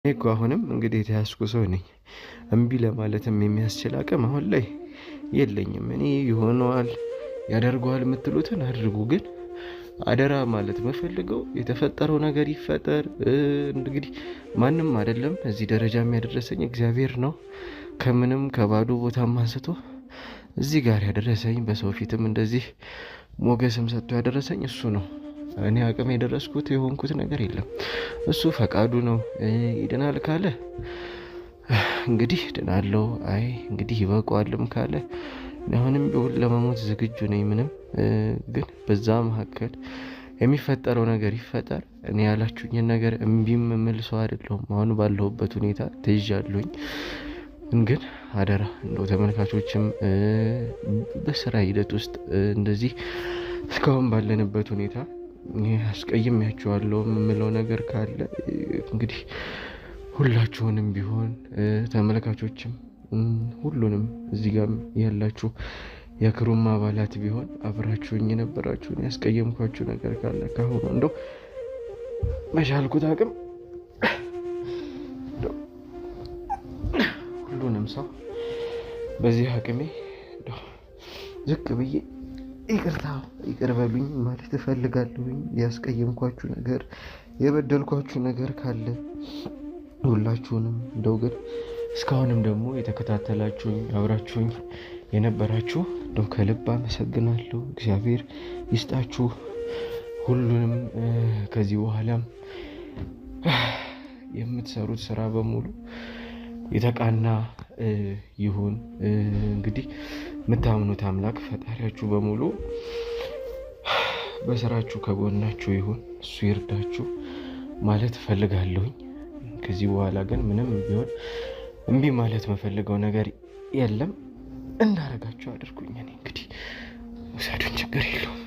እኔ እኮ አሁንም እንግዲህ የተያዝኩ ሰው ነኝ። እምቢ ለማለትም የሚያስችል አቅም አሁን ላይ የለኝም። እኔ ይሆነዋል ያደርገዋል የምትሉትን አድርጉ፣ ግን አደራ ማለት የምፈልገው የተፈጠረው ነገር ይፈጠር። እንግዲህ ማንም አይደለም እዚህ ደረጃ የሚያደረሰኝ እግዚአብሔር ነው። ከምንም ከባዶ ቦታም አንስቶ እዚህ ጋር ያደረሰኝ፣ በሰው ፊትም እንደዚህ ሞገስም ሰጥቶ ያደረሰኝ እሱ ነው። እኔ አቅም የደረስኩት የሆንኩት ነገር የለም። እሱ ፈቃዱ ነው። ይድናል ካለ እንግዲህ ድናለው፣ አይ እንግዲህ ይበቃዋልም ካለ አሁንም ቢሆን ለመሞት ዝግጁ ነኝ። ምንም ግን በዛ መካከል የሚፈጠረው ነገር ይፈጠር። እኔ ያላችሁኝን ነገር እምቢም የምል ሰው አይደለሁም። አሁን ባለሁበት ሁኔታ ተይዣለሁኝ። ግን አደራ እንደው ተመልካቾችም በስራ ሂደት ውስጥ እንደዚህ እስካሁን ባለንበት ሁኔታ አስቀይሜያችኋለሁ የምለው ነገር ካለ እንግዲህ ሁላችሁንም ቢሆን ተመልካቾችም ሁሉንም እዚህ ጋርም ያላችሁ የክሩም አባላት ቢሆን አብራችሁኝ የነበራችሁን ያስቀየምኳችሁ ነገር ካለ ካሁኑ እንደው በቻልኩት አቅም ሁሉንም ሰው በዚህ አቅሜ ዝቅ ብዬ ይቅርታ ይቅር በሉኝ ማለት እፈልጋለሁኝ። ያስቀየምኳችሁ ነገር የበደልኳችሁ ነገር ካለ ሁላችሁንም እንደው ግን እስካሁንም ደግሞ የተከታተላችሁኝ አብራችሁኝ የነበራችሁ እንደው ከልብ አመሰግናለሁ። እግዚአብሔር ይስጣችሁ ሁሉንም። ከዚህ በኋላም የምትሰሩት ስራ በሙሉ የተቃና ይሁን። እንግዲህ የምታምኑት አምላክ ፈጣሪያችሁ በሙሉ በስራችሁ ከጎናችሁ ይሁን፣ እሱ ይርዳችሁ ማለት እፈልጋለሁኝ። ከዚህ በኋላ ግን ምንም ቢሆን እምቢ ማለት የምፈልገው ነገር የለም። እንዳረጋችሁ አድርጉኝ። እኔ እንግዲህ ውሰዱን፣ ችግር የለውም።